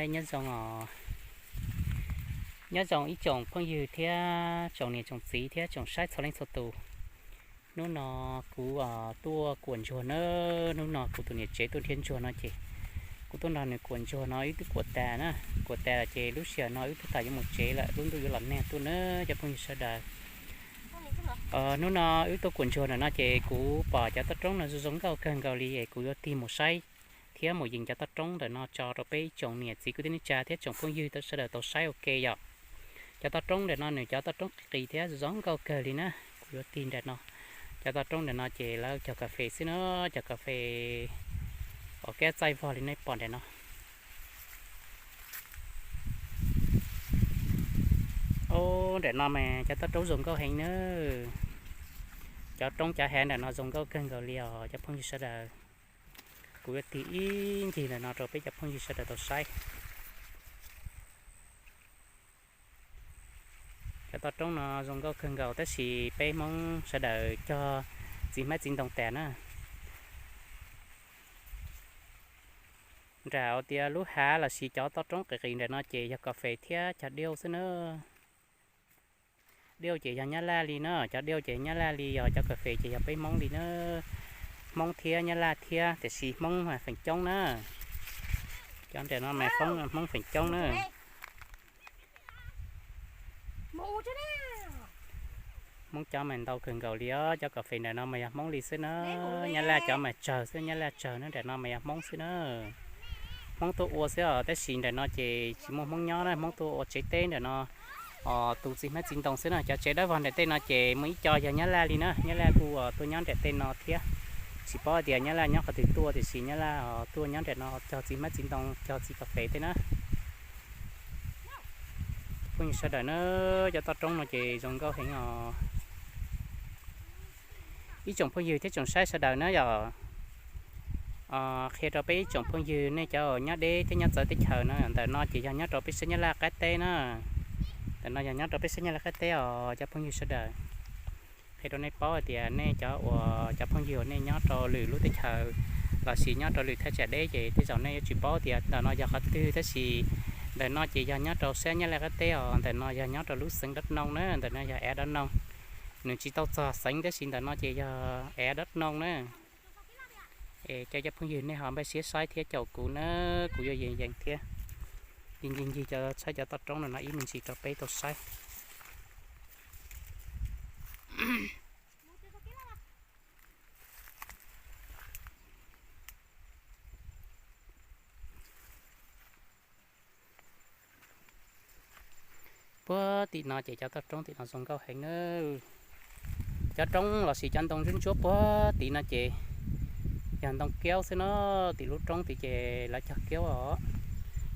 Nyob zoo os, nyob zoo ib tsoom phooj ywg thiab tsoom niam tsoom txiv thiab tsoom saib txhua leej txhua tus. Hnub no kuv tuaj kuam ntsuag na, hnub no kuv tus niam tsev tuaj nrhiav ntsuag no ces kuv tuaj nrog nws kuam ntsuag no wb twb kuam tas na, kuam tas lawm ces lub sij hawm no wb twb tas yuav mus tsev lawm, lub ntuj yuav los nag tuaj na cov phooj ywg sawv daws. Hnub no wb tuaj kuam ntsuag ntawm no ces kuv pom cov toj roob no zoo zoo nkauj kawg nkaus li es kuv yuav tig mus saib thiab mus yees cov toj roob ntawm no tso rau peb ib tsoom niam txiv kwv tij neej tsa thiab tsoom phooj ywg sawv daws tau saib ua ke yom. Cov toj roob ntawm no nws cov toj roob qis qis thiab zoo zoo nkauj kawg li na. Kuv yuav tig nram no, cov toj roob ntawm no ces lawv cog kas fes xwb na, cog kas fes uas kab txaij vog li nej pom nram no. Ub, nram no mas cov toj roob zoo nkauj heev na. Cov roob cov hav nram no zoo nkauj kawg nkaus li os cov phooj ywg sawv daws. Kuv yuav tig ib ncig ntawm no rau peb cov phooj ywg sawv daws tau saib. Cov toj roob no zoo nkauj kawg nkaus tab sis peb Hmoob sawv daws cog txiv hmab txiv ntoo tas na. Nram hauv tias lub hav los sis cov toj roob qis qis nram no ces yog kas fes thiab cog diauj xwb na. Diauj ces yog Nyab Laj li na, cov diauj ces Nyab Laj li, yog cov kas fes ces yog peb Hmoob li na. Hmoob thiab Nyab Laj thiab tiam sis Hmoob mas feem coob na. Cov nram no mas Hmoob feem coob na. Hmoob cov mas ntau kawg nkaus li os, cov kas fes ntawm no mas yog Hmoob li xwb na. Nyab Laj cov mas tsawg xwb, Nyab Laj tsawg na, nram no mas yog Hmoob xwb na. Hmoob tuaj ua xwb os, tab sis nram no ces tsis muaj Hmoob nyob na, Hmoob tuaj ua tsev teb nram no, os, tu txiv hmab txiv ntoo xwb na. Cov tsev dawb vog nram tej no ces muaj ib co yog Nyab Laj li na, Nyab Laj kuj tuaj nyob nram tej no thiab. Tsis paub tias Nyab Laj nyob qhov twg tuaj tiam sis Nyab Laj tuaj nyob nram no cog txiv hmab txiv ntoo, cog txiv kas fes tej na. Phooj ywg sawv daws na, cov toj roob no ces zoo nkauj heev os. Ib tsoom phooj ywg thiab tsoom saib sawv daws na yom, qhia rau peb ib tsoom phooj ywg nej cov nyob deb thiab nyob txawv teb chaws na, ntawm no ces yog nyob rau peb sab Nyab Laj qab teb na. Ntawm no yog nyob rau peb sab Nyab Laj qab teb os cov phooj ywg sawv daws. Qhia rau nej paub hais tias nej cov uas cov phooj ywg uas nej nyob rau lwm lub teb chaws los sis nyob rau lwm thaj tsam deb ces tej zaum nej yuav tsis paub tias ntawm no yog qhov twg tab sis ntawm no ces yog nyob rau sab Nyab Laj qab teb os, ntawm no yog nyob rau lub xeev Dab Noo na, ntawm no yog av Dab Noo. Nws tsis tau txog xeev tab sis ntawm no ces yog av Dab Noo na. Es cov cov phooj ywg nej ho npaj siab saib thiab caum kuv na, kuv yuav yees yees thiab. Ncig ncig ncig cov saib cov toj roob no no ib me ntsis rau peb tau saib. Puag tim no ces cov toj roob tim no zoo nkauj heev na. Cov roob los sis cov ntoo ntsuab ntsuab puag tim no ces yog ntoo kiaub xwb na. Tim lub roob tid ces lawv cog kiaub os.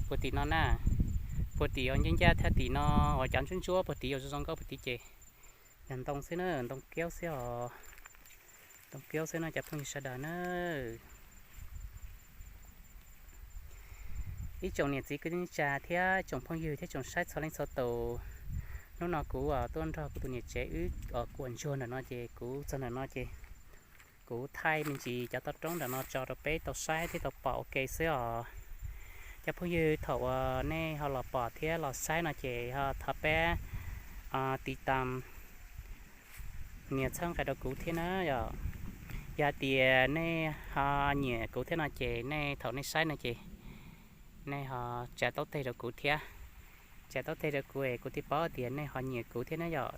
Puag tim no na, puag tim uas ncaj ncaj thaj tim no uas cov ntsuab ntsuab puag tid uas zoo zoo nkauj puag tid ces yog ntoo xwb na, ntoo kiaub xwb os. Ntoo kiaub xwb no cov phooj ywg sawv daws na. Ib tsoom niam txiv kwv tij neej tsa thiab tsoom phooj ywg thiab tsoom saib txhua leej txhua tus, hnub no kuv tuaj nrog kuv tus niam tsev wb kuam ntsuag ntawm no ces kuv txog ntawm no ces kuv thaij me ntsis cov toj roob ntawm no tso rau peb tau saib thiab tau pom ua ke xwb os. Cov phooj ywg thaum uas nej ho los pom thiab los saib no ces ho thov pab tiv tam nias txhawb nqa rau kuv thiab na yom. Yog hais tias nej ho nyiam kuv thiab no ces nej thaum nej saib no ces nej ho tsa taub teg rau kuv thiab. Tsa taub teg rau kuv es kuv thiaj paub tias nej ho nyiam kuv thiab na yom.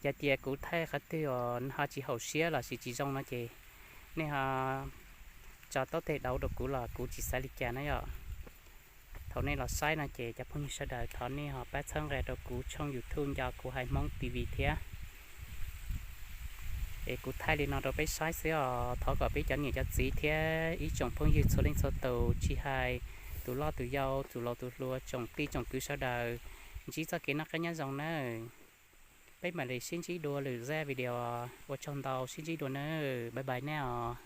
Yog tias kuv thaij qhov twg uas ho tsis haum siab los sis tsis zoo no ces nej ho tsa taub teg dauv rau kuv los kuv tsis xav li cas na yom. Thaum nej los saib no ces cov phooj ywg sawv daws thov nej ho pab txhawb nqa rau kuv tshooj YouTube nco kuv hais Hmoob T V thiab. Es kuv thaij li no rau peb saib xwb os, thov kom peb cov niam cov txiv thiab ib tsoom phooj ywg txhua leej txhua tus tsis hais tus loj tus yau tus laus tus hluas tsoom tij tsoom kwv sawv daws ntsib txoj kev noj qab nyob zoo nawb. Peb mam li sib ntsib dua lwm zaj video, ua tsaug ntau sib ntsib dua nawb, bye bye nej os.